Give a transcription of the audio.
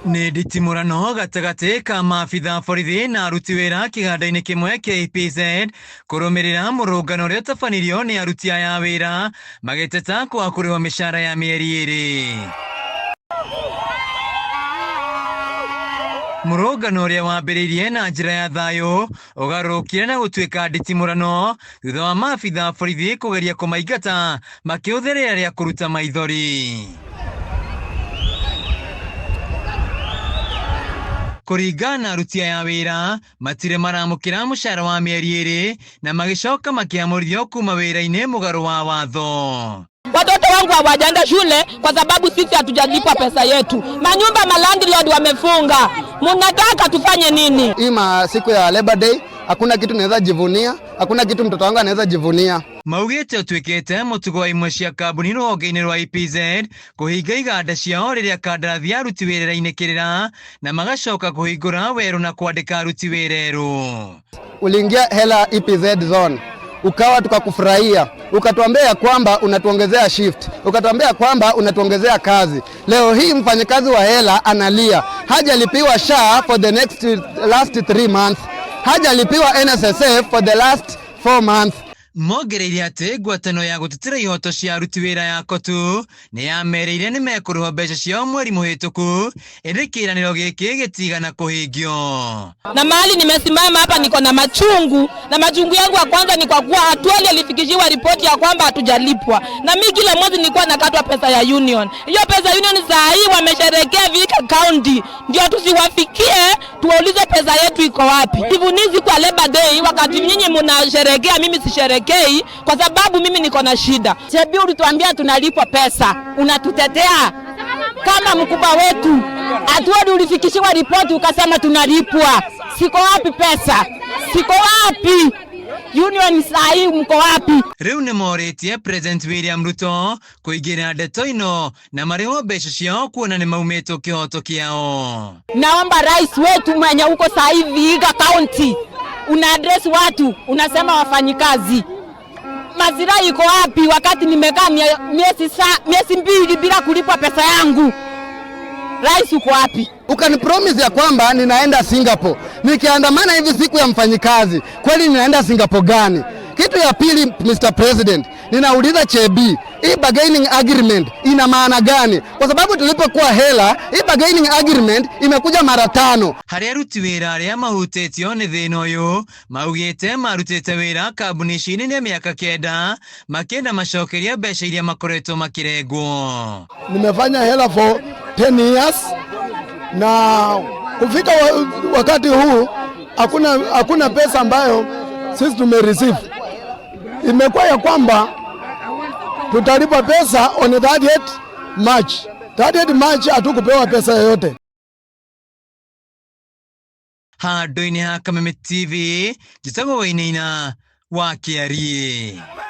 Nĩ nditimũrano gatagatĩ ka maabitha borithi na aruti wĩra kĩganda-inĩ kĩmwe kĩa EPZ kũrũmĩrĩra mũrũngano ũrĩa ũtabanirio nĩ aruti aya a wĩra magĩteta kwaga kũrĩhwo mĩcara ya mĩeri ĩrĩ. Mũrũngano ũrĩa wambĩrĩirie na njĩra ya thayũ ũgarũrũkire na gũtuĩka nditimũrano thutha wa maabitha borithi kũgeria kũmaingata makĩhũthĩra rĩera rĩa kũruta maithori. Kũringana na aruti aya a wĩra matirĩ maramũkĩra mũcara wa mĩeri ĩrĩ na magĩcoka makĩamũrithio kuma wĩra-inĩ mũgarũ wa watho. Watoto wangu hawajaenda shule kwa sababu sisi hatujalipwa pesa yetu. Manyumba malandlord wamefunga. Munataka tufanye nini? Hii siku ya Labor Day hakuna kitu naweza jivunia, hakuna kitu mtoto wangu anaweza jivunia. Maugĩte ũtuĩkĩte mũtugo wa imwe cia kambuni rũhonge-inĩ rwa EPZ kũhinga iganda ciao rĩrĩa kandarathi ya aruti wĩra ĩrainĩkĩrĩra na magacoka kũhingũra werũ na kwandĩka aruti wĩra erũ. Uliingia Hela EPZ zone ukawa tukakufurahia, ukatuambia ya kwamba unatuongezea shift, ukatuambia kwamba unatuongezea kazi. Leo hii mfanyakazi wa Hela analia, hajalipiwa SHA for the next last 3 months, hajalipiwa NSSF for the last 4 months. Mongereire atĩ ngwatanĩro ya gũtetera ihoto cia aruti wĩra ya KOTU nĩ yamerĩire nĩ mekũrĩhwo mbeca ciao mweri mũhĩtũku ĩndĩ kĩĩranĩro gĩkĩ gĩtigana kũhingio. Na mahali nimesimama hapa niko na machungu, na machungu yangu ya kwanza ni kwa kuwa Atwoli alifikishiwa ripoti ya kwamba hatujalipwa, na mi kila mwezi nilikuwa nakatwa pesa ya union. Hiyo pesa ya union saa hii wamesherekea Vihiga County, ndio tusiwafikie tuwaulize pesa yetu iko wapi. Sivunizi kwa Labor Day wakati nyinyi mnasherekea, mimi sisherekei kwa sababu mimi niko na shida. Chebi, ulituambia tunalipwa pesa, unatutetea kama mkubwa wetu. Atwoli ulifikishiwa ripoti ukasema tunalipwa. Siko wapi pesa? Siko wapi? Union saa hii mko wapi? Rĩu nĩ morĩtie President William Ruto kũingĩra ndeto ĩno na marĩhwo mbeca ciao kuona nĩ maumĩtwo kĩhoto kĩao. Naomba rais wetu mwenye uko saa hii Vihiga County, una address watu, unasema wafanyikazi Mazirai iko wapi wakati nimekaa miezi 2 bila kulipwa pesa yangu? Rais uko wapi? Ukanipromise ya kwamba ninaenda Singapore, nikiandamana hivi siku ya mfanyikazi, kweli ninaenda Singapore gani? Kitu ya pili, Mr. President, ninauliza Chebi, hii bargaining agreement ina maana gani? Kwa sababu tulipokuwa Hela, hii bargaining agreement imekuja mara tano. Harĩ aruti wĩra arĩa mahutĩtio nĩ thĩna ũyũ maugĩte marutĩte wĩra kambuni ici nene mĩaka 9 makĩenda macokeria mbeca iria makoretwo makĩrengwo. Nimefanya Hela for 10 years na kufika wakati huu hakuna pesa ambayo sisi tumereceive. Imekuwa ya kwamba tutalipa pesa on 30th March. 30th March hatukupewa pesa yoyote. Handũ-inĩ ha Kameme TV njĩtagwo Wainaina wa Kĩariĩ.